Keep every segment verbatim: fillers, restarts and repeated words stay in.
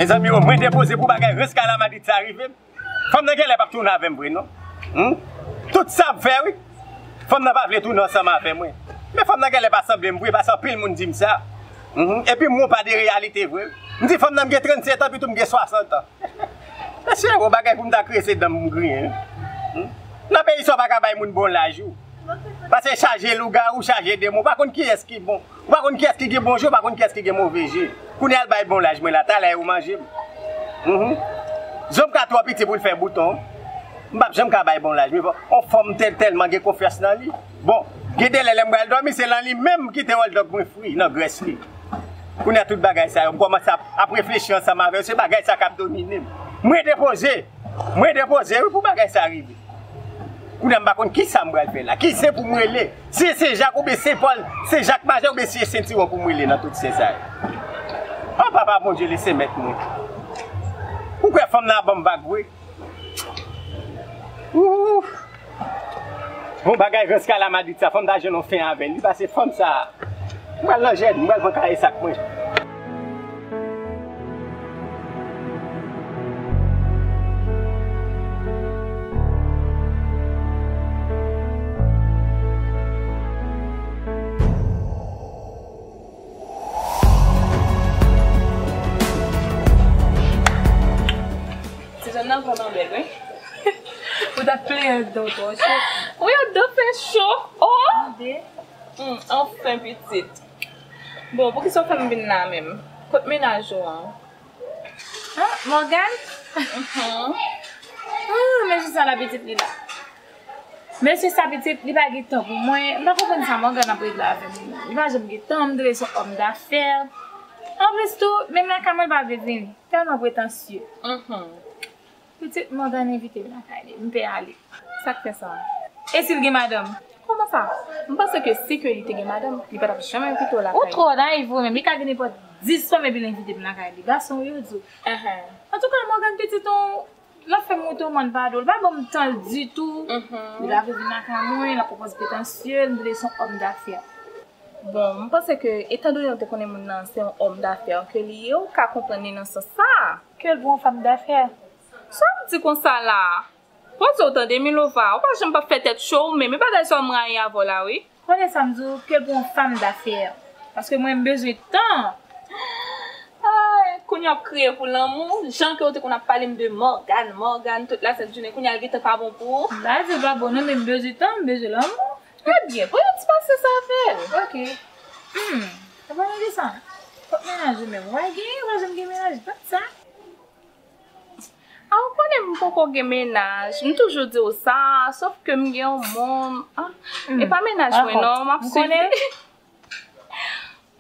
Mezanmi, o, mwen depoze pou bagay rans kalamadit sa rive m. Fanm nan genlè p ap tounen avè m vre, non. Hmm? Tout sa m fè, wi. Fanm nan pa vle tounen ansanm avè mwen. Men fanm nan genlè pa sanble m vre, paske anpil moun di m sa. Mhm. Epi m wè w pa de reyalite vre. M di fanm nan m gen trannsetan, epi tou m gen swasant an. Mesye, o bagay pou m ta krese dan m griyen, wi. Hmm? Nan peyi sa, w pa ka bay moun bon laj, wi. Paske chaje lougawou, chaje demon. Ou pa konn kiyès ki bon. Ou pa konn kiyès ki gen bon je, ou pa konn kiyès ki gen move je. Kounye a l bay bon laj mwen la, talè yo manje m. Mhm. Zo m ka twò piti pou l fè bouton. M p ap janm ka bay bon laj. Men bon, on fanm tèl, tèlman gen konfyans nan li. Bon, gen de lè, lè m pral dòmi, se nan li menm m kite hòldòg mwen fri, nan grès li. Kounye a tout bagay sa yo, m kòmanse ap, ap reflechi ansanm avè yo, se bagay sa k ap domine m. Mwen depoze, mwen depoze, wi, pou bagay sa rive. Kounye a m pa konn kisa m pral fè la. Ki sen pou m rele? Si se Sen Jak oubyen Sen Pòl, Sen Jak Majè oubyen Sen Sentiwon pou m rele nan tout sen sa yo. O Papa Bondye, lese mèt mwen. Ou kwè fanm nan ap ban m vag vre? Ooh. Bon bagay rans kalamadit sa, fanm ta jwenn yon fen avè l. Li pase fanm sa. M pral nan jèn, m pral pran kaye sak mwen. Ti zòn nan vrèman bèl, wi. Ou t ap plenyen andan w twò cho. Wi, andan fè cho. Oh! Tande. Hmm, anfen, pitit. Bon, poukisa w fè m vin la menm? Kot mennaj ou an? Ah, Morgan? Mhm. Ah, men se sa la pitit li la. Mesye sa pitit, li pa gen tan pou mwen. M pa konprann sa Morgan ap regle avè m. Li pa janm gen tan, m tande se yon òm dafè. Anplis tou, menm lakay mwen, li pa vle vini. Tèlman pretansye. Mhm. Pitit Morgan envite m lakay li, m pe ale. Sa k fè sa? E si l gen madanm? Kòman sa? M panse ke si ke li te gen madanm, li pa t ap janm envite w lakay li. Ou twò nayiv ou menm. Li ka gen nenpòt dis fanm epi l envite m lakay li. Gason wi, ou di w. Ahan. Antouka, Morgan pitit ou, l ap fè m wotoman pa do. L pa ban m tan l ditou. Mhm. Li pa vle vin lakay mwen, l ap pwopoze pretansye, m tande se yon òm dafè. Bon, m panse ke, etandone w te konnen moun nan se yon òm dafè ke li ye, ou ka konprann li nan sans sa. Ke l pou yon fanm dafè. Sa w ap di konsa la? Poze w tande, Milova, ou pa janm p ap fè tèt cho ou menm, e bagay sa w m rayi avè w la, wi. Konnen sa m di w, ke l pou yon fanm dafè. Paske mwen, m bezwen tan. Ay, kounye a w ap kriye pou lanmou, jan ke w te konn ap pale m de Morgan, Morgan, tout la sent jounen, kounye a l gentan pa bon pou ou. M pa di l pa bon non, men m bezwen tan, m bezwen lanmou. Ebyen, pran yon ti pasyans avè l. Ok. Hmm, sa pa nan de sa. Kot mennaj ou menm? Ou pa gen, ou pa janm gen mennaj, tann sa. A, ou konnen m poko gen mennaj. M toujou di w sa, sòf ke m gen yon moun. Ah, hmm, e pa mennaj mwen non, m ap swiv li.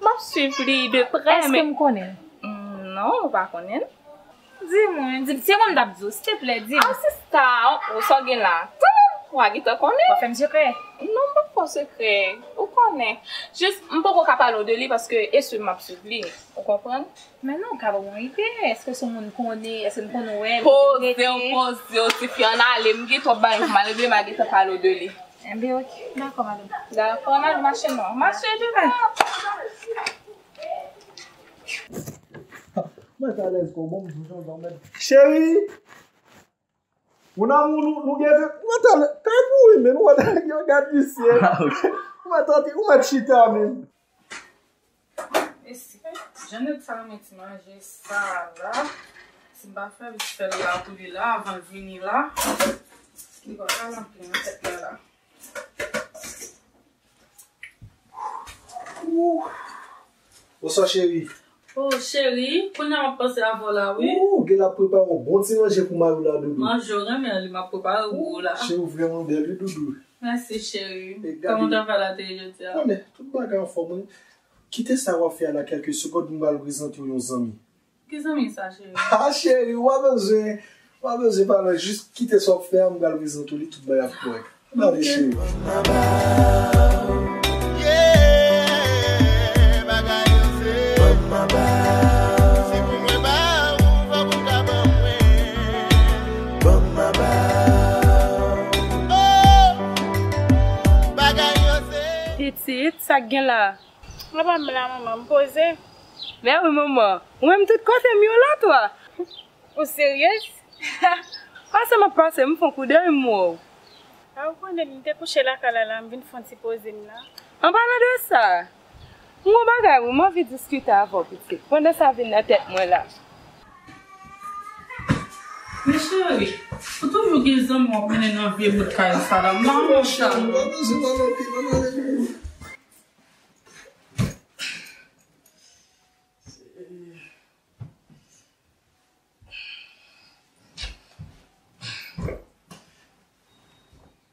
M ap swiv li de prè, men. Èske m konnen l? Mm, non, ou pa konnen l. Di mwen, di, se mwen m t ap di w, silteplè, di m. Ah, sista, ou, sa w gen la? Tann, w a gentan konnen. W ap fè m sekrè? Non, m p ap fè w sekrè. Ou konnen. Jis, m poko ka pale w de li paske e swiv m ap swiv li. Ou konprann? Men non, ou ka ban mwen ide. Èske se yon moun konnen? Èske m konn wè l? Poze w, poze w, tifi, ann ale. M gen twòp bagay pou m al regle, m a gentan pale w de li. Enben, ok. Dakò, madanm. Dakò, ann al mache non. Mache devan. Mwen ta lèz kon bon, m di w jan w mèt. Cheri! Mon amour, nou, nou gen mwen ta lèz. Kay pou wi, men mwen ta lèz, yo gad misye. Ah, ok. Mwen ta, mwen chita, men. Esi, jan nèg sa renmen ti manje sa la. Si m pa fè vit fè l la pou li la, avan l vini la, li pa ka rantre nan tèt mwen la. Ouh. Bonswa, cheri. Oh, cheri, kounye a m ap panse avè w la, wi. Ouh, gen l ap prepare yon bon ti manje pou mari w la, doudou. Manje w renmen an, li m ap prepare pou ou la. Cheri, ou vrèman bèl, wi, doudou. Mèsi, cheri. Kòman travay la te ye jodi a? Konnen, tout bagay anfòm, wi. Kite sa w ap fè a la, kèlke segond, m pral prezante w yon zanmi. Ki zanmi sa, cheri? Ah, cheri, w pa bezwen, w pa bezwen pale, jis kite sa w ap fè a, m pral prezante w li, tout bagay ap kòrèk. Gade, cheri. Pitit, sa k gen la? Apa m la, manman, m poze. Mèwi manman, ou menm tout kote m yon lòt wa. Ou seryez? Pase m ap pase, m fè yon koudèy m wè w. A, ou konnen m te kouche lakay la, la, m vin fè yon ti poze m la. An palan de sa, m gon bagay wi, m anvi diskite avè w pitit. Pandan sa vin nan tèt mwen la. Men cheri, ou toujou gen zanmi w ap mennen nan vye bout kay sa la. M pa renmen sa non.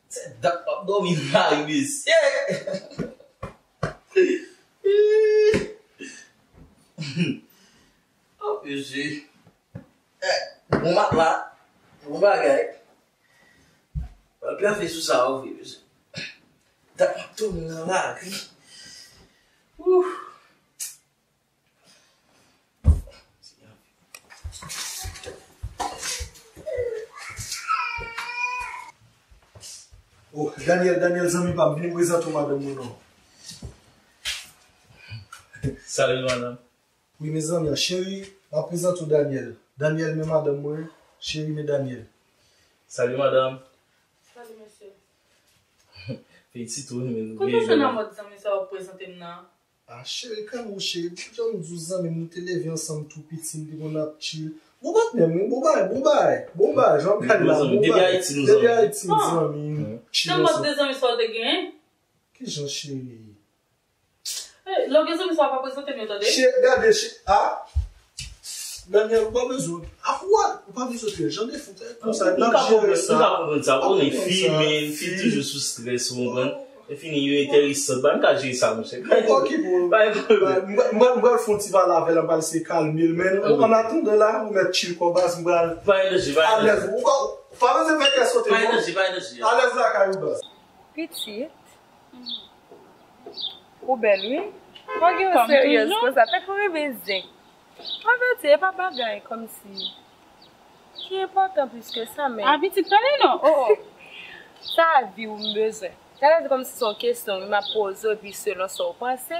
Se dat m ap dòmi nan lari, mesye. Oh, mesye. Eh, bon matla. Bon bagay. Pral pyafe sou sa, wi, mesye. Dat m ap dòmi nan lari. Ouh. Oh, Daniel, Daniel, zanmi pa m, vin m prezante w madanm mwen non. Salut, madame. Wi, mezanmi, cheri, m ap prezante w Daniel. Daniel, men madanm mwen, cheri, men Daniel. Salut, madame. Salut, monsieur. Felisite w, men nou gen. Kote w jwenn mòd zanmi sa w ap prezante m nan? Ah, cheri, kalme w, cheri. Tout jan m di w zanmi m, nou te leve ansanm tou piti, m te konn ap chill. Bon patnè m, wi, bon bagay, bon bagay, bon bagay, jan w gade la, bon bagay. Depi Ayiti, nou zanmi. Depi Ayiti, nou zanmi, chill ansanm. Ki mòd de zanmi sa w te genyen? Ki jan, cheri? Eh, lè w gen zanmi sa w pa prezante m yo, tande? Che, gade, che, ah! Daniel, ou pa bezwen. Ah, what? Ou pa bezwen fè jan de fout, eh, konsa, n ap jere sa. M ka konprann sa. Ou konnen fi, men fi toujou sou strès, ou konprann? E fini, yo enteresan. Ba, m ka jere sa, monchè. Pa gen pwoblèm. M pral fè yon ti pale avè l, m pral eseye kalme l, men an atandan la, ou mèt chill kò baz, m pral alèz. Ou pa, ou pa bezwen fè kè sote, non? Pa gen danje, pa gen danje. Alèz lakay ou, baz. Pitit, ou bèl, wi. Fò gen yon seryez konsa, fèk ou rive zen. Anvèti, e pa bagay kòmsi ki enpòtan plis ke sa, men. A pitit, tande non, oh, oh. Sa vi w m bezwen. Sa vle di kòmsi se yon kesyon wi, m ap poze w, epi selon sa w panse,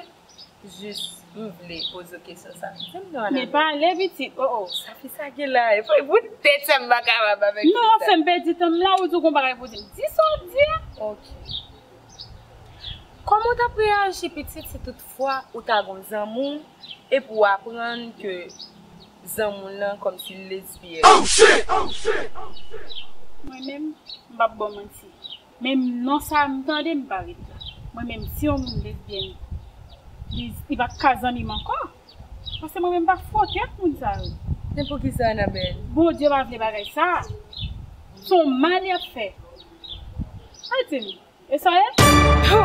jis m vle poze w kesyon sa. Di m non, Anabèl. Men pale, pitit, oh, oh. Sa fi sa gen la, e pou, pou tèt sa m pa kapab avèk li. Non, fè m pèdi tan m la, ou di w gon bagay pou di m. Di sa w di a. Ok. Kòman w t ap reyaji, pitit, si toutfwa ou ta gon zanmi w epi w aprann ke zanmi w lan kòmsi lezyèn? Oh, shit! Oh, shit! Oh, shit! Mwen menm, m p ap ba w manti. Menm non sa a m tande, m pa ret la. Mwen menm, si yon moun lezyèn, li, li pa t ka zanmi m ankò. Paske mwen menm, m pa fwote ak moun sa yo. Men poukisa, Anabèl? Bondye pa vle bagay sa a. Se yon mal y ap fè. Al di m. E sa ye? Ho!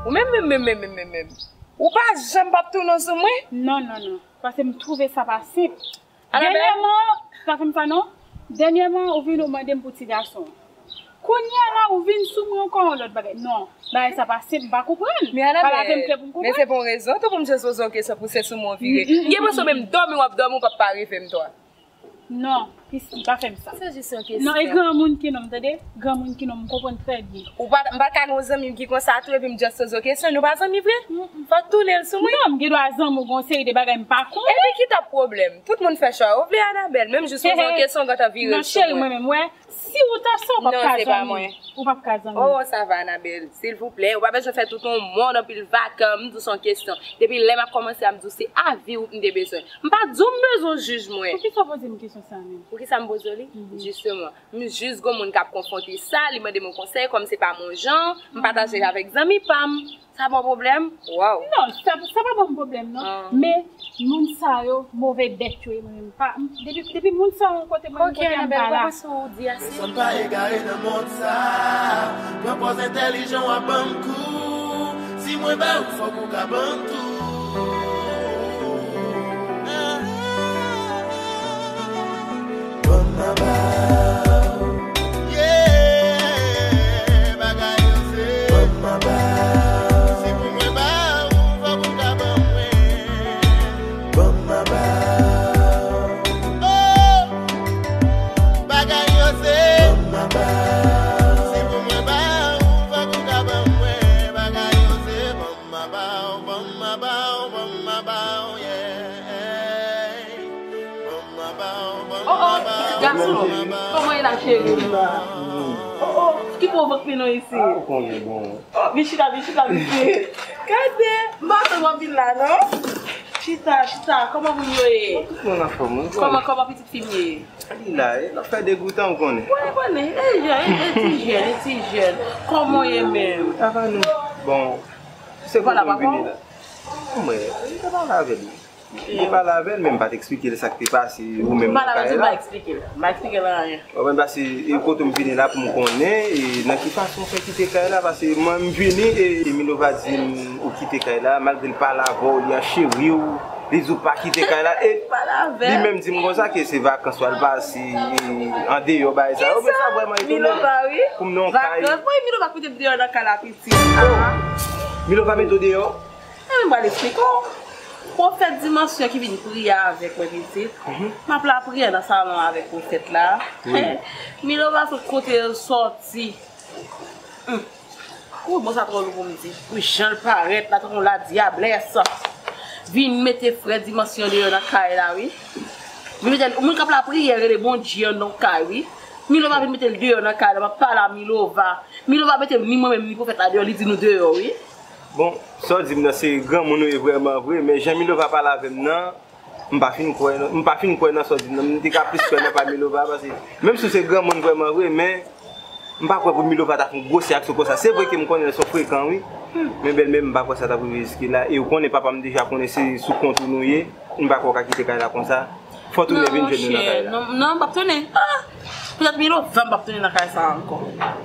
Ou menm, menm, menm, menm, menm, menm, menm. Ou pa janm p ap tounen sou mwen? Non, non, non. Paske m twouve sa pa senp. Anabèl? Dènyèman, pa fè m sa non. Dènyèman, ou vin ou mande m pou ti gason. Kounye a la, ou vin sou mwen ankò yon lòt bagay. Non, bagay sa pa senp, m pa konprann. Men Anabèl, pa lave m klè pou m konprann. Men se pou yon rezon tou pou m jis poze yon kesyon pou se sou mwen w vire. M gen enpresyon menm dòmi w ap dòmi, ou p ap pa reve m twa. Non, Christy, pa fè m sa. Se jis yon kesyon. Non, e granmoun ki nonm, tande? Granmoun ki nonm, m konprann trè byen. Ou pa, m pa ka gen yon zanmi m ki konsa tou, epi m just poze w kesyon, nou pa zanmi vre? Fòk tounen l sou mwen. Non, m gen dwa zanmi w, gen yon seri de bagay m pa konnen. Epi ki t ap pwoblèm? Tout moun fè chwa yo vle, Anabèl, menm jis poze yon kesyon, w gentan vire l sou mwen. Non, cheri, mwen menm, wè, si ou ta sa, ou p ap ka zanmi m. Ou p ap ka zanmi m. Oh, sa va, Anabèl, silvouplè, ou pa bezwen fè tout yon mond, anpil vakan, m di w se yon kesyon. Depi lè m ap kòmanse a, m di w se avi w m te bezwen. M pa di w m bezwen w jij mwen. Poukisa w poze m kesyon sa a menm? Poukisa m poze w li? Jisteman. M jis gon moun k ap konfwonte sa, li mande m yon konsèy, kòm se pa m yon jan, m pataje l avèk zanmi pa m. Sa ba w pwoblèm? Waw. Non, sa, sa pa ban m pwoblèm non. Men moun sa yo, move bèt yo ye, mwen menm pa, m, depi, depi moun sa yo yon kote mwen, m kote a m pa la. Sa m pa egare nan mond sa. Pran pòz entèlijan w ap ban m kou. Si mwen ba ou, fòk ou ka ban m tou. Ban m maba. Yeah, bagay yo se. Ban m maba. Si pou mwen ba ou, fòk ou ka ban mwen. Ban m maba. Oh, bagay yo se. Ban m maba. Si pou mwen ba ou, fòk ou ka ban mwen. Bagay yo se. Ban m maba, ban m maba. Gason, kòman e la, cheri? Oh, oh, ki pwovok li non isi? Ah, ou konnen bon. Oh, vin chita, vin chita, vin chita. Gade, m pa tann w ap vin la, non? Chita, chita, kòman moun yo ye? Tout moun anfòm, wi. Kòman, kòman pitit fi m ye? Li la, e, l ap fè degoutan, ou konnen. Wi, konnen. E jèn, e, e ti jèn, e ti jèn. Kòman w ye menm? Sa va nou? Bon, se kote m vini la. Mwen, m te pale avè li. M te pale avè l, men m pa t eksplike l sa k te pase, ou menm nan kay la. M pale avè l, m pa eksplike l. M pa eksplike l anyen. Ou konprann, paske e kote m vini la pou m konnen, e nan ki fason w fè kite kay la, paske mwen m vini e Milova di m ou kite kay la, malgre l pale avè w, li an cheri w, li di w pa kite kay la, e li menm di m konsa ke se vakans w al pase, e andeyò bagay sa yo, men sa vrèman etone m. Pou m nan yon kay. Vakans? Wi, Milova k mete m deyò nan kay la, pitit. Milova mete w deyò? Ebyen, m pral eksplike w. Pwofèt Dimansyon ki vin priye avèk mwen, pitit. M ap lapriyè nan salon avèk pwofèt la. Wi. Milova sot kote l sòti. Hum. Wi, mo sa twò lou pou m di. Wi, jan l parèt la, tankou yon ladyablès. Vin mete frè Dimansyon deyò nan kay la, wi. Vin mete moun k ap lapriyè, rele Bondye anndan yon kay, wi. Milova vin mete l deyò nan kay la, m ap pale a Milova. Milova mete ni mwen menm ni pwofèt la deyò, li di nou deyò, wi. Bon, sa w di m nan se granmoun ou ye vrèman vre, men jan Milova pale avè m nan, m pa fin kwè nan, m pa fin kwè nan sa w di m nan, m te ka plis kwè nan pa Milova, paske menm si w se granmoun vrèman vre, men m pa kwè pou Milova ta fè yon gwosè aksyon konsa. Se vre ke m konnen l se yon frekan, wi, men bèlmè m pa kwè sa t ap rive jiske la, e ou konnen papa m deja konnen se sou kont ou nou ye, m pa kwè w ka kite kay la konsa. Fò w tounen vin jwenn nou nan kay la. Non, monchè, non, non, m p ap tounen. Ah! Poutèt Milova, m p ap tounen nan kay sa a ankò.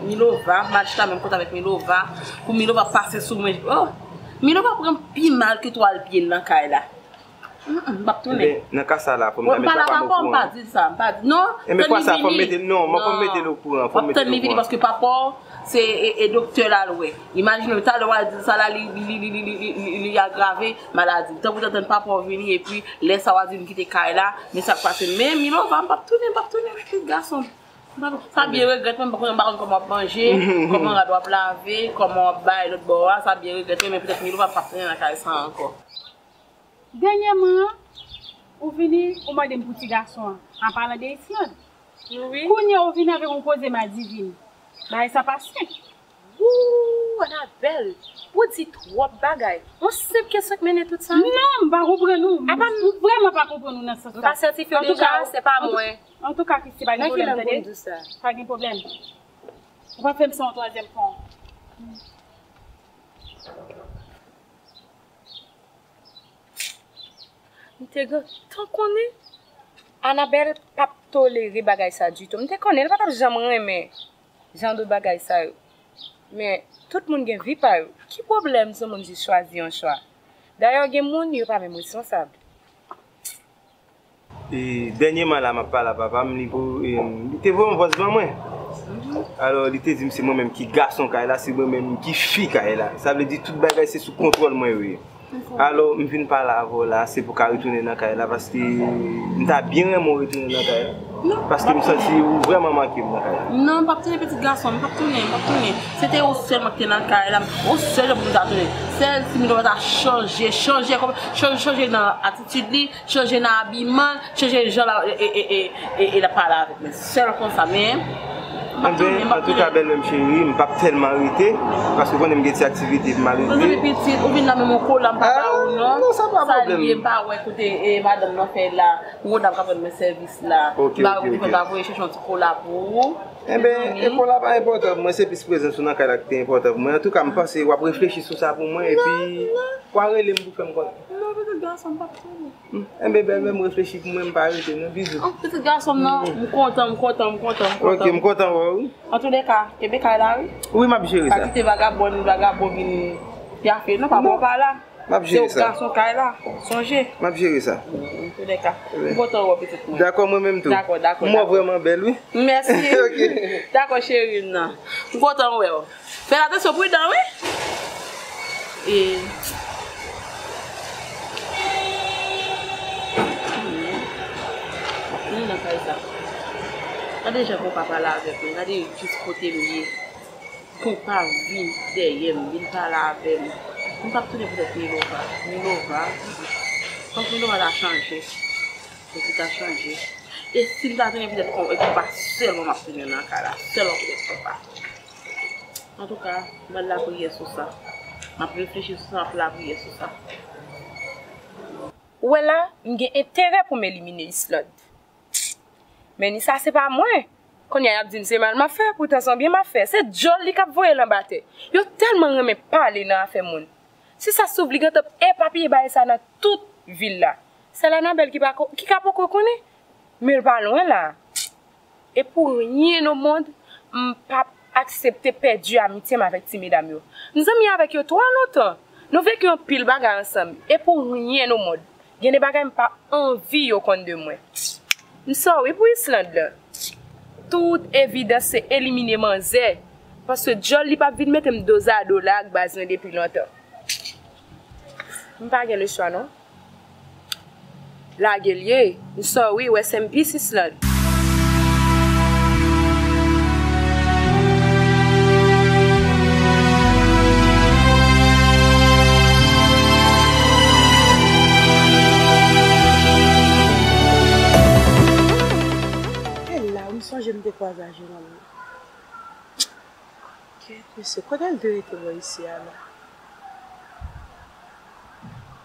Milova, m al chita menm kote avèk Milova, pou Milova pase sou mwen. Oh! Milova pran pi mal ke twal pye l nan kay la. Mm, mm, m p ap tounen. Ebyen, nan ka sa la, fò m ta met papa m okouran. M pa di l sa, m pa di, non. Ebyen, fwa sa, fò m mete, non, fò m mete l okouran, fò m mete l okouran. W ap tann li vini paske papa w, se, e, e doktè l al wè. Imajine w, talè w al di l sa la, li, li agrave maladi l. Tanpri, tann papa w vini, epi lè sa w a di m kite kay la, men sa k pase. Men Milova, m p ap tounen, m p ap tounen, pitit gason m. M p ap, sa byen regrèt, mwen, m pa konn, m pa konn kòman w ap manje, kòman rad w ap lave, kòman w ap bay lòt bò a, sa byen regrèt, men poutèt Milova, m p ap tounen nan kay sa a ankò. Dènyèman an, ou vini, ou mande m pou ti gason an, an palan de Islande. Wi. Kounye a, ou vini avèk yon koze madivin. Bagay sa pa senp. Wou, Anabèl, ou di twòp bagay. Yon senp kesyon k mennen tout sa? Non, m pa konprann ou. Apa m vrèman pa konprann ou nan sans sa. M pa sètifye deja, se pa mwen. Antouka, Christie, pa gen pwoblèm, tande? Pa gen pwoblèm. Ou pa fè m sa yon twazyèm fwa. M te gentan konnen Anabèl p ap tolere bagay sa ditou. M te konnen l pa t ap janm renmen jan de bagay sa yo. Men, tout moun gen vi pa yo. Ki pwoblèm si yon moun jis chwazi yon chwa? Dayè, gen moun, yo pa menm responsab. E, dènyèman la, m ap pale a papa m, li vo-, e, li te voye yon vòs ban mwen. Alò, li te di m se mwen menm ki gason kay la, se mwen menm ki fi kay la. Sa vle di tout bagay se sou kontwòl mwen yo ye. Alò, m vin pale avè w la, se pou w ka retounen nan kay la, paske m ta byen renmen w retounen nan kay la. Paske m santi ou vrèman manke m nan kay la. Non, m p ap tounen, pitit gason m, m p ap tounen, m p ap tounen. Se te ou sèlman ki te nan kay la, ou sèl pou m ta tounen. Sèl si Milova ta chanje, chanje, chanje, chanje nan atitid li, chanje nan abiman l, chanje jan l ap, e, e, e, e, e, e l ap pale avèk mwen. Sèl konsa, men, m p ap tounen, m p ap tounen. Enben, antouka, bèlmè m cheri, m p ap tèlman rete, paske w konnen m gen ti aktivite pou m al regle. Ou vin pitit, ou vin nan menm yon kola, m pa ba ou non. Non, sa pa pwoblèm. Sa l ye, m pa wè kote, e, madanm nan fè la. Yon dam k ap rann mwen sèvis la. Ok, ok, ok. M pa wè kote fè m ta voye chèche yon ti kola pou ou. Enben, e kola pa enpòtan pou mwen, se plis prezans ou nan kay la ki te enpòtan pou mwen. Antouka, m panse w ap reflechi sou sa pou mwen, epi w a rele m pou fè m konnen. Non, pitit gason m, m p ap tounen. Hmm. Enben, bèlmè, m reflechi pou mwen, m pa rete non, bizou. Oh, pitit gason m nan, m kontan, m kontan, m kontan, m kontan. Ok, m kontan wè w, wi. Antouleka, kenbe kay la, wi. Wi, m ap jere sa. Pa kite vagabon, vagabon vin pyafe, non, pa bon pa la. M ap jere sa. Se w gason kay la, sonje. M ap jere sa. Antouleka, m kontan wè w, pitit mwen. Dakò, mwen menm tou. Dakò, dakò, dakò. M wè w vrèman bèl, wi. Mèsi. Ok. Dakò, cheri m nan. M kontan wè w. Fè atansyon, pridan, wi. E, vini nan kay sa. Gade jan konpa pale avèk mwen. Gade jis kote l ye. Konpa vin dèyè m, vin pale avè m. M p ap tounen poutèt Milova. Milova, fòk Milova ta chanje. Fòk li ta chanje. E si m ta tounen petèt konpa, e konpa sèlman m ap tounen nan kay la. Sèlman petèt konpa. Antouka, m ap lapriyè sou sa. M ap reflechi sou sa, m ap lapriyè sou sa. Ou wè la, m gen enterè pou m elimine Islande. Men ni sa se pa mwen. Kounye a y ap di m se mal m ap fè, poutan se yon byen m ap fè. Se djòl li k ap voye l anba tè. Yo tèlman renmen pale nan afè moun. Si sa s ouvri, gentan ap epapiye bagay sa nan tout vil la. Sèl Anabèl ki pa ko, ki ka poko konnen. Men l pa lwen la. E pou ryen o mond, m p ap aksepte pèdi amitye m avèk ti medam yo. M zanmi avèk yo twò lontan. Nou veki anpil bagay ansanm. E pou ryen o mond, gen de bagay m pa anvi yo konn de mwen. M sòri pou Islande lan. Tout evidans se elimine manzè. Paske djòl li p ap vin mete m dozado la ak baz mwen depi lontan. M pa gen lechwa non. Lage l ye. M sòri, rest in peace Islande. E la, m sonje m te kwaze a Jeròm. Kèt mesye, kote l te rete bò isi a la?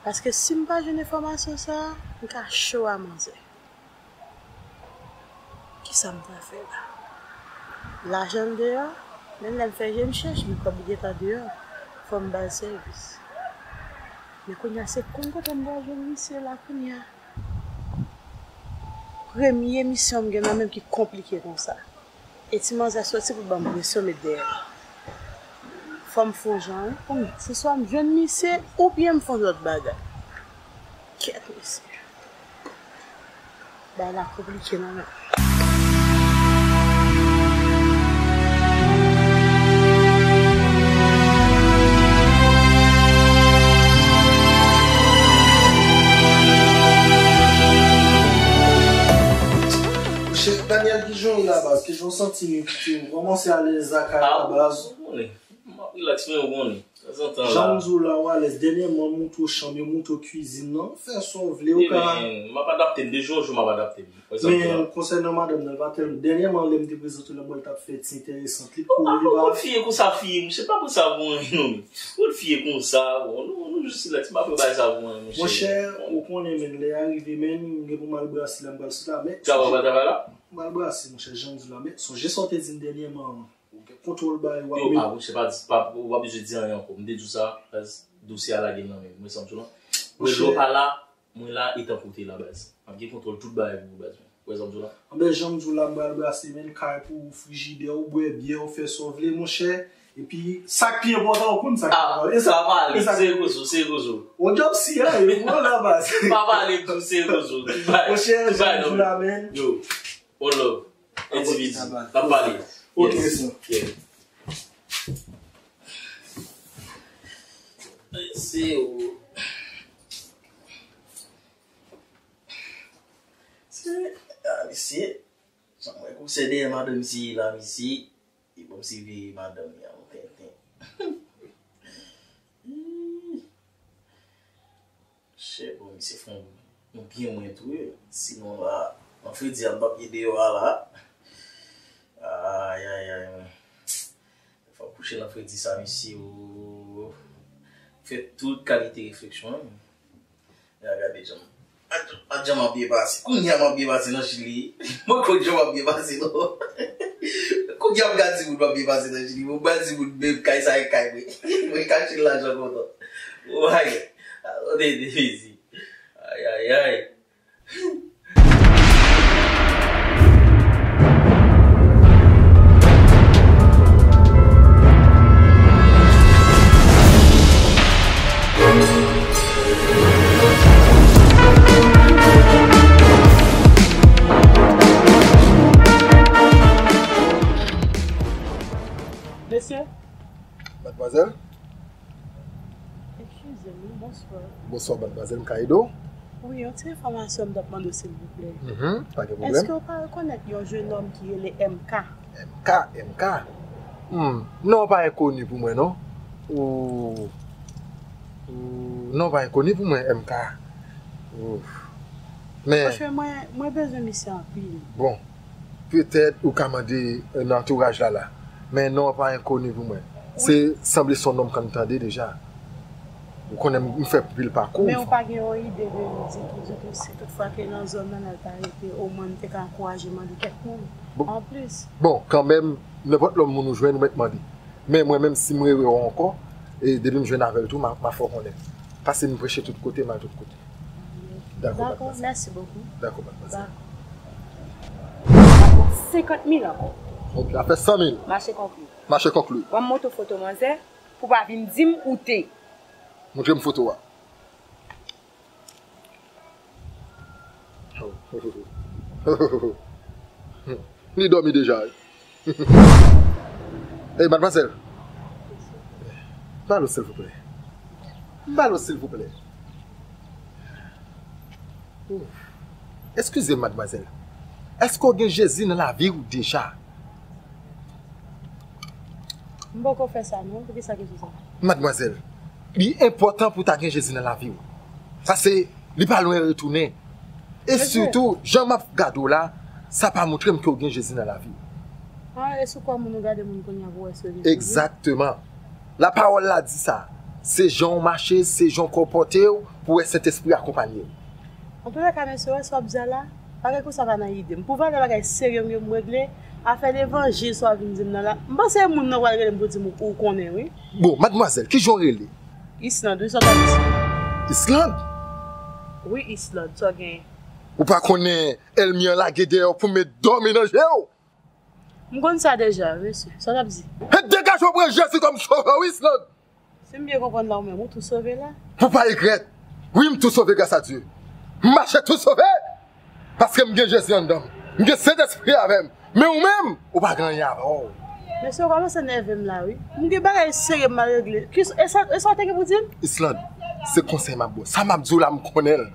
Paske si m pa jwenn enfòmasyon sa a, m ka cho a manzè. Kisa m pral fè la? Lajan l deyò, men lè m fè je m chèche, men kòb li gentan deyò. Fò m ba l sèvis. Men kounye a, se konn kote m pral jwenn misye la kounye a. Premye misyon m gen nan men m ki konplike konsa. E ti manzè soti pou ban m presyon met dèyè l. Fò m fè yon jan, wi. Kounye a, se swa m jwenn misye oubyen m fè yon lòt bagay. Kèt mesye. Bagay la konplike nan men. Monchè, Daniel, kijan w ye la baz? Kijan w santi w? Kòman se alèz lakay la baz? M ap rilaks, men ou konnen. Tanzantan la. Jan m di w la, w alèz. Dènyèman, monte w chanm yo, monte w kwizin nan. Fè sa w vle, ou ka. Men, m ap adapte m. De jou an jou, m ap adapte m. Men, konsènan madanm nan, l pa tèlman. Dènyèman, lè m te prezante w la, m wè l t ap fè ti enteresan. Li pa. Ou pa konn fi ye konsa, fi ye, monchè, pa pran sa pou anyen, non, men. Ou fi ye konsa, bon, nou, nou jis rilaks, m pa pran bagay sa pou anyen, monchè. Monchè, ou konnen, men, lè a rive, men, m gen pou m al brase la, m pral sot la, men. Travay, ou pa travay la? M pral brase, monchè, jan m di w la, men, sonje sa w te di m dènyèman an. Ou gen kontwòl bagay yo ap met. Ah, monchè, pa di, pa, ou pa bezwen di anyen ankò. M te di w sa, baz, dosye a lage nan men m. Ou wè sa m di w la? Mwen, lè w pa la, mwen la, e tankou w te la, baz. M ap gen kontwòl tout bagay pou ou, baz. Ou wè sa m di w la? Anben, jan m di w la, m pral brase, men kay pou ou, frijidè, ou bwè byè, ou fè sa w vle, monchè. Epi, sa k pi enpòtan, ou konn sa k pi enpòtan. E sa, sa pa ale, e sa, se rezo, se rezo. Ou djòb si, a, e ou la, baz. Pa pale, tou, se rezo. Monchè, jan m di w la, men. Yo, one love. Endividi. N ap pale. Ok, mesye. Yeah. Se ou. Se, ah, mesye. Jan mwen konsède madanm si la, mesye. E bon, si veye madanm li an tenten. Chè, bon, misye fè yon, yon byen mwen tou, wi. Sinon, la, nan fredi a, m p ap ye deyò a, la. Ay, ay, ay, mwen. Fò m kouche nan fredi sa, mesye, o. Fè tout kalite refleksyon, wi. Men a gade jan, a jan, a jan m ap byen pase. Kounye a m ap byen pase nan Chili. Mwen konn jan m ap byen pase, non. Kounye a m ka di moun m ap byen pase nan Chili. Mwen pa di moun menm kay sa e kay mwen. Mwen kache lajan kontan. Woy. Alò, de, de, mezi. Ay, ay, ay. Mesye. Madmwazèl? Eskize m, wi, bonswa. Bonswa, madmwazèl, m ka ede w? Wi, yon ti enfòmasyon m t ap mande w, silvouplè. Mhm, pa gen pwoblèm. Èske w pa rekonèt yon jennonm ki rele M K? M K, M K? Hmm, non, pa enkoni pou mwen, non. Ou, ou, non, pa enkoni pou mwen, M K. Ou, Men, paske mwen, mwen bezwen misye anpil. Bon, petèt ou ka mande, euh, nan antouraj la la. Men non an pa enkoni pou mwen. Se sanble se yon nonm ke m tande deja. Ou konnen m, m fè anpil pakou. Men ou pa gen yon ide de li ditou, ditou, si tout fwa ke nan zòn nan, l ta rete, omwen m te ka ankouraje mande kèk moun. Bon. Anplis. Bon, kanmenm, nenpòt lòt moun ou jwenn, ou mèt mande. Men mwen menm, si m rewè w ankò, e depi m jwenn avè l tou, m a, m a fè w konnen. Pase m preche tout kote, m al tout kote. Dakò, dakò, madmwazèl. Mèsi bokou. Dakò, madmwazèl. Dakò. Senkant mil ankò. Ok, afè san mil. Mache konkli. Mache konkli. Ban m montre w foto manzè, pou w pa vin di m ou te. Montre m foto a. Li dòmi deja, wi. Ey, madmwazèl. Balo, silvouplè. Balo, silvouplè. Eskize m, madmwazèl. Èske w gen Jezi nan lavi w deja? M poko fè sa, non. Poukisa kesyon sa? Madmwazèl, li enpòtan pou w ta gen Jezi nan lavi w. Sa se, li pa lwen retounen. E sitou, jan m ap gade w la, sa pa montre m ke w gen Jezi nan lavi w. Ah, e sou kò moun ou gade moun kounye a pou wè si yo gen Jezi? Egzakteman. Lapawòl la di sa. Se jan w mache, se jan w konpòte w, pou w wè Sentespri akonpanye w. Antoulèka, mesye, w wè sa w ap di a la, bagay konsa pa nan ide m. Pou valè bagay serye m yo m regle, afè levanjil sa w ap vin di m nan la, m panse e moun nan pral rele m pou di m ou, ou konnen, wi. Bon, madmwazèl, kijan w rele? Island, wi, sa w t ap di? Island? Wi, Island, sa w genyen? Ou pa konnen ènmi an lage dèyè w pou met dòmi nan je w? M konn sa deja, mesye. Sa w t ap di? E degaje w pran Jezi kòm sovè w, Island! Si m byen konprann la, ou menm, ou tou sove la? Pou pa regrèt. Wi, m tou sove gras a Dye. M mache tou sove! Paske m gen Jezi anndan m. M gen Sentespri avè m. Men ou menm, ou pa gen anyen avè w. Mesye, ou kòmanse nève m la, wi. M gen bagay serye m al regle. Ki, e sa, e sa w te gen pou di m? Island, se konsèy m ap ba w. Sa m ap di w la, m konnen l.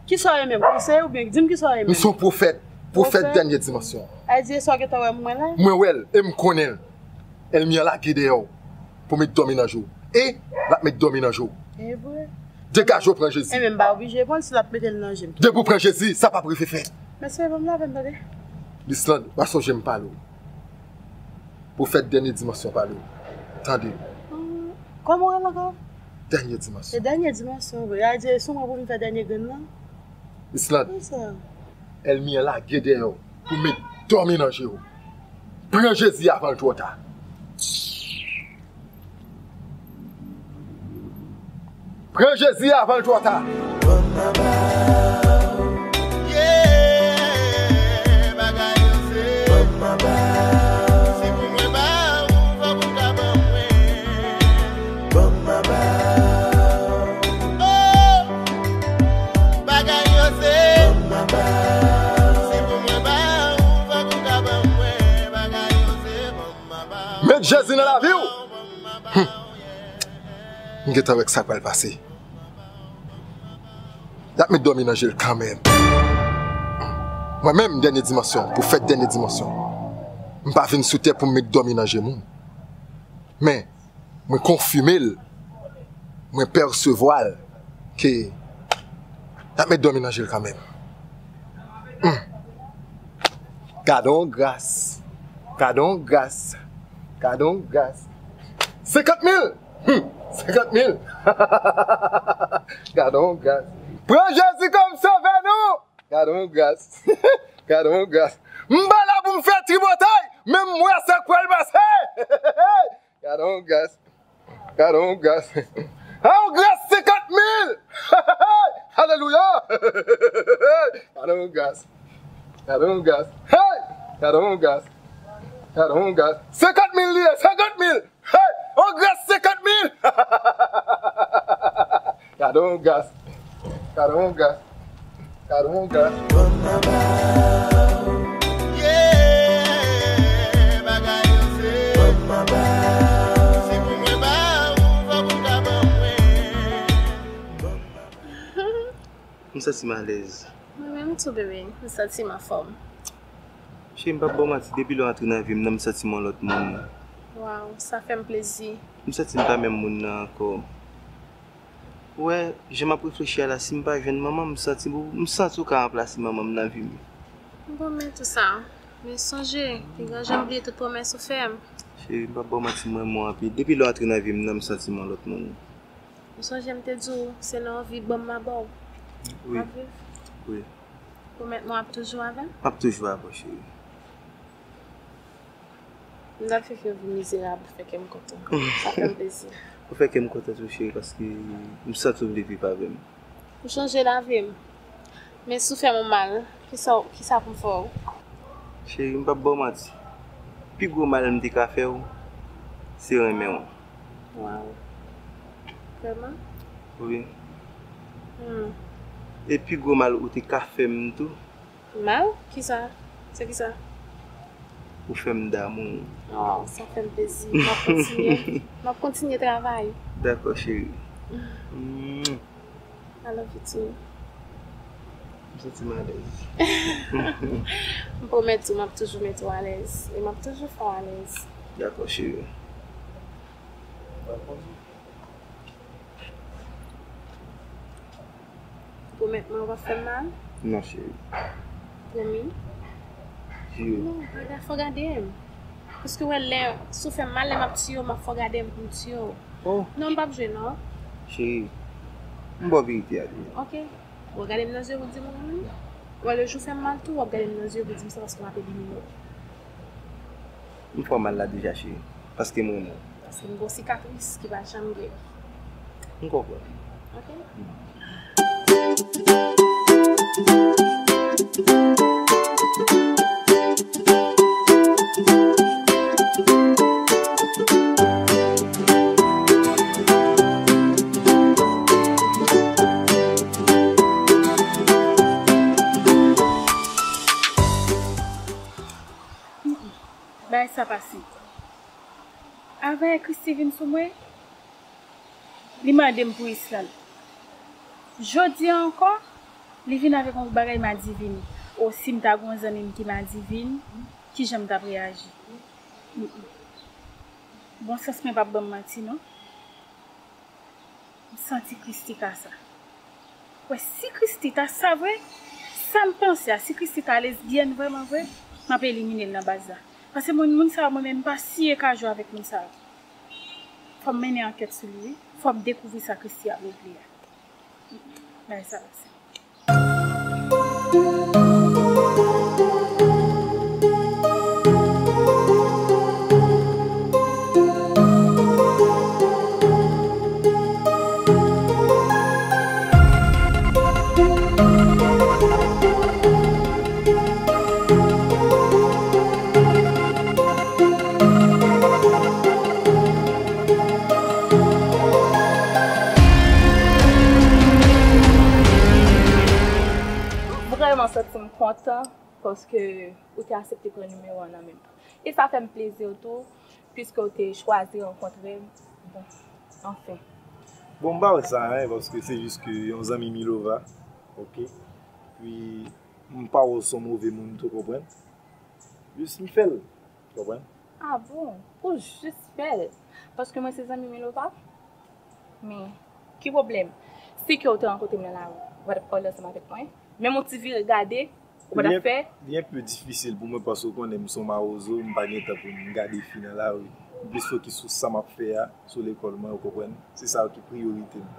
Kisa w ye menm? Konsèy oubyen di m kisa w ye menm? M se yon pwofèt. Pwofèt dènye dimansyon. A di e sa w gentan wè m mwen la? Mwen wè l e m konnen l. Ènmi an lage dèyè w pou met dòmi nan je w. E l ap met dòmi nan je w. E vre? Degaje w pran Jezi. E men m pa oblije pran l si l ap mete l nan je m. Depi w pran Jezi, sa p ap rive fèt. Mesye, ban m lave m tande. Island, pa sonje m pale w. Pwofèt dènye dimansyon pale w. Tande. Hmm, kòman w rele ankò? Dènye dimansyon. Se dènye dimansyon vre. A di e sou mwen pou vin fè dènye grenn nan? Island. Ènmi an lage dèyè w pou met dòmi nan je w. Pran Jezi avan l twò ta. Pran Jezi avan l twò ta. Yeah, bagay yo se. Si pou mwen ba ou, fòk ou ta ban mwen. Oh, bagay yo se. Si pou mwen ba ou, fòk ou ta ban mwen. Bagay yo se. Met Jezi nan lavi w. Hmm. M gentan wè k sa k pral pase. Y ap met dòmi nan je l kanmenm. Mwen menm, dènye dimansyon, pwofèt dènye dimansyon, m pa vin sou tè pou m met dòmi nan je moun. Men, mwen konfime l, mwen pèsevwa l ke y ap met dòmi nan je l kanmenm. Hmm. Gade yon gras. Gade yon gras. Gade yon gras. Senkant mil! Hmm. Senkant mil! Gade yon gras. Pran Jezi kòm sovè nou! Gade yon gras. Gade yon gras. M pa la pou m fè tripotay, men m wè sa k pral pase! Gade yon gras. Gade yon gras. A yon gras senkant mil! Alelouya! Gade yon gras. Gade yon gras. Hey! Gade yon gras. Gade yon gras. Senkant mil li ye, senkant mil! Hey! Yon gras senkant mil! Gade yon gras. Gade yon gras. Gade yon gras. Yeah, bagay yo se. Si pou mwen ba ou, fòk ou ta ban mwen. M santi m alèz. Mwen menm tou, bebe, m santi m anfòm. Cheri, m p ap ba w manti, depi lè w antre nan vi m nan, m santi m yon lòt moun. Waw, sa fè m plezi. M santi m pa menm moun nan ankò. Ou wè, jan m ap reflechi a la, si m pa jwenn manman m, m santi, m santi ou ka ranplase manman m nan vi m. M pwomèt ou sa. Men sonje, piga jan m bliye tout pwomès ou fè m. Cheri, m p ap ba w manti, m renmen w anpil. Depi lè w antre nan vi m nan, m santi m yon lòt moun. Ou sonje m te di w, se nan yon vi bòm m a ba w. Wi. W ap viv? Wi. Pwomèt mwen w ap toujou avè m? M ap toujou avè w, cheri. M t ap fè fè yon vi mizerab, ou fè kè m kontan. Sa fè m plezi. Ou fè kè m kontan tou, cheri, paske m santi w vle viv avè m. Ou chanje lavi m. Men si w fè m yon mal, kisa, kisa pou m fè w? Cheri, m p ap ba w manti. Pi gwo mal m te ka fè w, se renmen w. Waw. Vrèman? Wi. Hmm. E pi gwo mal ou te ka fè m tou. Mal? Kisa? Se kisa? Ou fè m damou. Oh, sa fè m plezi. M ap kontinye. M ap kontinye travay. Dakò, cheri. Mm. I love you too. M santi m alèz. M pwomèt ou, m ap toujou mete w alèz. E m ap toujou fè w alèz. Dakò, cheri. Pwomèt mwen ou p ap fè m mal? Non, cheri. Pwomi? Jire. Non, gade, fò gade m. Paske wè lè, si w fè m mal, lè m ap tiye w, m ap fò gade m pou m tiye w. Oh. Non, m p ap jwe, non. Cheri, m ba w verite a deja. Ok. Bon, gade m nan zye pou di m ou renmen m. Wè, lè jou fè m mal tou, w ap gade m nan zye pou di m se paske m ap elimine w. M fè w mal la deja, cheri. Paske m renmen w. Paske m gon sikatris ki pa janm geri. M konprann. Ok. Bagay sa pa senp. Avanyè Christie vin sou mwen, li mande m pou Island. Jodi a ankò, li vin avèk yon bagay madivin. O, si m ta gen yon zanmi m ki madivin, kijan m t ap reyaji? Mm, mm. Bon sans mwen p ap ban m manti, non. M santi Christie ka sa. Wè, si Christie ta sa vre, sa m panse a, si Christie ta lesbyèn vrèman vre, m ap elimine l nan baz la. Paske moun, moun sa yo, mwen menm, m pa siye ka jwe avèk moun sa yo. Fò m mennen ankèt sou li, wi. Fò m dekouvri sa Christie ap regle a. Bagay sa pase. M vrèman santi m kontan paske ou te aksepte pran nimewo a nan men m. E sa fè m plezi tou, piske ou te chwazi rankontre m. Bon, anfen. Bon, m pa wè sa anyen, paske se jis ke yon zanmi Milova, oke? Pi, m pa wè w se yon move moun tou, konprann? Jis m fè l, konprann? Ah bon? Ou jis fè l? Paske mwen se zanmi Milova? Men, ki pwoblèm? Si ke w te rankontre m nan lari, ou pa t ap pale ansanm avèk mwen? Menm yon ti vire gade, ou pa t ap fè? Li enpe difisil pou mwen paske w konnen m se yon mawozo, m pa gen tan pou m gade fi nan lari. M plis fokis sou sa m ap fè a, sou lekòl mwen, ou konprann? Se sa ki priyorite m.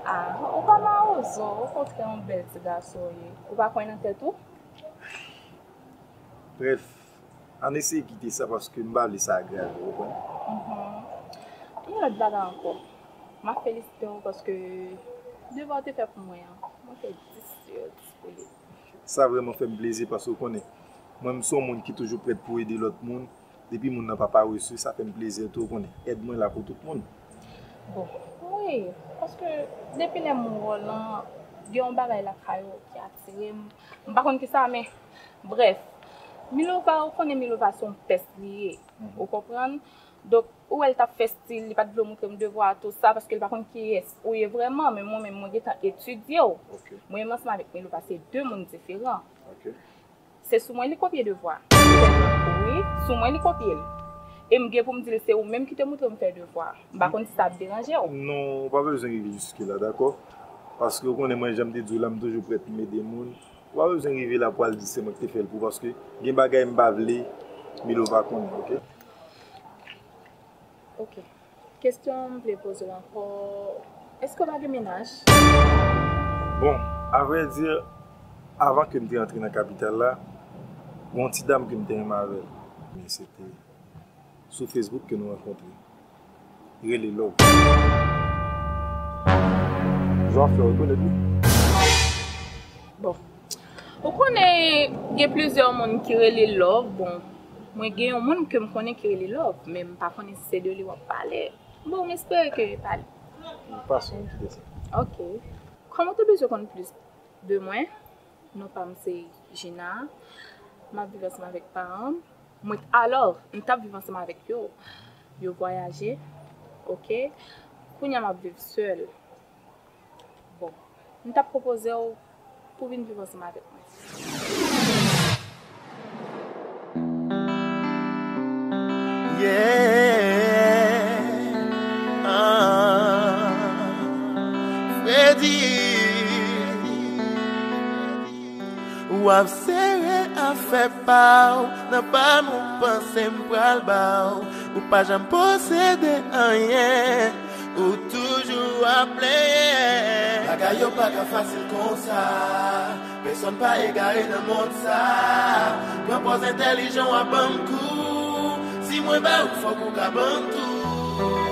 Ah, ou pa mawozo, okontrè, yon bèl ti gason w ye. Ou pa kwè nan tèt ou? Brèf, ann eseye kite sa paske m pa vle sa agrave, ou konprann? Mhm. Yon lòt bagay ankò. M ap felisite w paske devwa w te fè pou mwen an, mwen fè dis sou dis pou li. Sa vrèman fè m plezi paske w konnen, mwen, m se yon moun ki toujou prèt pou ede lòt moun. Depi moun nan pa parese, sa fè m plezi tou, ou konnen. Èd mwen la pou tout moun. Bon, wi, paske depi lè m wè w lan, gen yon bagay lakay ou ki atire m. M pa konn kisa, men, brèf. Milova, ou konnen Milova se yon pès li ye. Mhm. Ou konprann? Donk, ou wè l t ap fè stil, li pa t vle w montre m devwa a, tou sa, paske l pa konn kiyès ou ye vrèman, men mwen menm, mwen gentan etidye w. Ok. Mwen menm ansanm avèk Milova, se de moun diferan. Ok. Se sou mwen li kopye devwa. Wi, sou mwen li kopye l. E m gen pou m di l se ou menm ki te montre m fè devwa. M pa konn si sa ap deranje w. Non, ou pa bezwen rive jiske la, dakò? Paske ou konnen mwen, jan m te di w la, m toujou prèt pou m ede moun. Ou pa bezwen rive la pou al di se mwen ki te fè l pou ou, paske gen bagay m pa vle Milova konnen, oke? Ok. Kesyon m vle poze w ankò, èske w pa gen mennaj? Bon, avrèdi, avan ke m te antre nan kapital la, gen yon ti dam ke m te renmen avè l. Men se te sou Facebook ke nou rankontre. Li rele Love. Jan w ap fè rekonèt li? Bon. Ou konnen gen plizyè moun ki rele Love. Bon, mwen gen yon moun ke m konnen ki rele Love, men m pa konnen si se de li w ap pale. Bon, m espere ke e pa li. Pa sonje de sa. Ok. Kòman w te bezwen konn plis de mwen? Non pa m se Gina. M ap viv ansanm avèk paran m. Mwen, alò, m t ap viv ansanm avèk yo. Yo vwayaje. Ok. Kounye a m ap viv sèl. Bon, m t ap pwopoze w pou vin viv ansanm avèk mwen. Yeah. Ah. Freddy. W ap sere afè pa w, nan pa m ou panse m pral ba w. Ou pa janm posede anyen, ou toujou ap plenyen. Bagay yo pa ka fasil konsa, pèsonn pa egare nan mond sa. Pran pòz entèlijan w ap ban m kou, si mwen ba ou fòk ou ka ban m tou.